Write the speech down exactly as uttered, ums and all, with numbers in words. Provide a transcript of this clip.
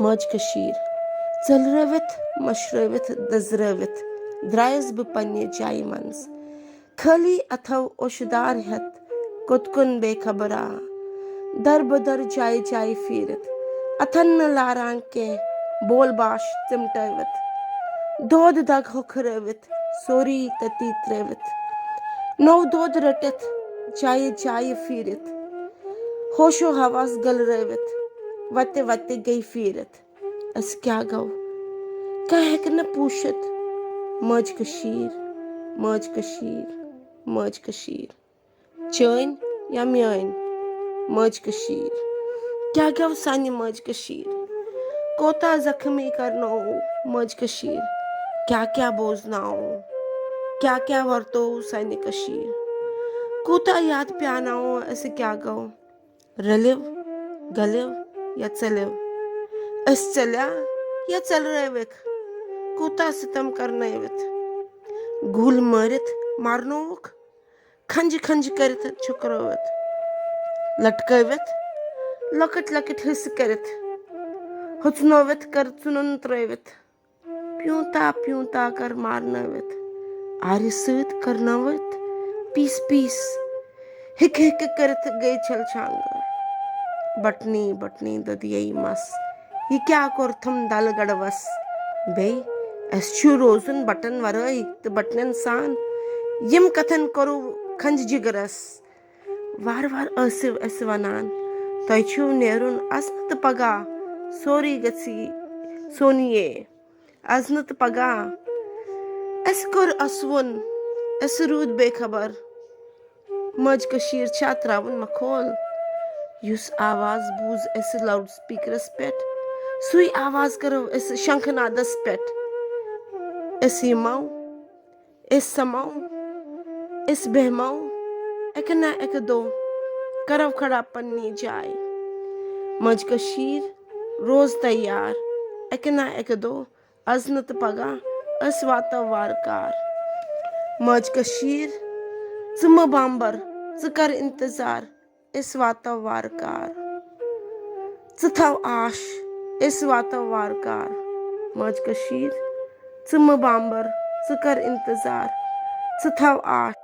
مٲج کٔشیٖر۔ ژٔلرٲوِتھ، مٔشرٲوِتھ، دٔزرٲوِتھ درٛایَس بہٕ پننہِ جایہِ منٛز۔ خٲلی اَتھو اوٚش دار ہٮ۪تھ کوٚت کُن بے خبرا۔ در بدر، جایہِ جایہِ پھیٖرِتھ، اَتھن نہٕ لاران کینٛہہ، بول باش ژِمٹٲوِتھ۔ دود دگ ہوٚکھرٲوِتھ، سورُے تٔتی ترٛٲوِتھ۔ نوٚو دود رٔٹِتھ، جایہِ جایہِ پھیٖرِتھ، ہوشو حواس گٔلرٲوِتھ، وَتہِ وَتہِ گٔے پھیٖرِتھ۔ اَسہِ کیٛاہ گوٚو؟ کانٛہہ ہیٚکہِ نہٕ پوٗشِتھ۔ مٲج کٔشیٖر، مٲج کٔشیٖر، مٲج کٔشیٖر۔ چٲنۍ یا میٲنۍ مٲج کٔشیٖر؟ کیٛاہ گوٚو سانہِ مٲج کٔشیٖر؟ کوتاہ زخمی کرنوو مٲج کٔشیٖر؟ کیٛاہ کیٛاہ بوزناوو؟ کیٛاہ کیٛاہ ورتوو سانہِ کٔشیٖر؟ کوٗتاہ یاد پیٛاناوو اَسہِ کیٛاہ گوٚو؟ رٔلِو، گٔلِو یا ژٔلِو، أسۍ ژٔلیا یا ژٔلرٲوِکھ؟ کوٗتاہ ستم کرنٲوِتھ، گُلۍ مٲرِتھ مرنووُکھ، کھنجہِ کھنجہِ کٔرِتھ چھُکرٲوِتھ، لٹکٲوِتھ، لۄکٕٹۍ لۄکٕٹۍ حصہٕ کٔرِتھ، ہۄژنٲوِتھ کٔر ژٕنُن ترٲوِتھ، پیوٗنٛتاہ پیوٗنٛتاہ کر مارنٲوِتھ، آرِ سۭتۍ کرنٲوِتھ پیٖس پیٖس، ہِکہٕ ہِکہٕ کٔرِتھ گٔے چھل چھانٛگہٕ۔ بٹنی بٹنی دۄدیے مس، یہِ کیٛاہ کوٚرتھم دلہٕ گڑوس؟ بیٚیہِ، اَسہِ چھُ روزُن بٹن ورٲے تہٕ بٹنٮ۪ن سان۔ یِم کتھن کوٚروٕ کھنجہِ جگرس۔ وارٕ وارٕ ٲسِو اَسہِ ونان، تۄہہِ چھُو نیرُن از نہٕ تہٕ پگاہ، سورُے گژھِ سونیے۔ از نہٕ تہٕ پگاہ۔ اَسہِ کوٚر اَسوُن، اَسہِ روٗدۍ بے خبر۔ مٲج کٔشیٖر چھا ترٛاوُن مخول؟ یُس آواز بوٗز اَسہِ لاوُڈ سپیٖکرَس پٮ۪ٹھ، سُے آواز کَرو أسۍ شنکھ نادَس پٮ۪ٹھ۔ أسۍ یِمو، أسۍ سَمو، أسۍ بیٚہمو، اَکہِ نہ اَکہِ دۄہ کَرو کھڑا پننی جاے۔ مٲج کٔشیٖر، روز تیار، اَکہِ نہ اَکہِ دۄہ، از نہٕ تہٕ پگاہ، أسۍ واتو وارٕ کار۔ مٲج کٔشیٖر، ژٕ مہٕ بامبر، ژٕ کر انتظار، أسۍ واتو وارٕ کار۔ ژٕ تھاو آش، أسۍ واتو وارٕ کار۔ مٲج کٔشیٖر، ژٕ مہٕ بامبر، ژٕ کر انتظار، ژٕ تھاو آش۔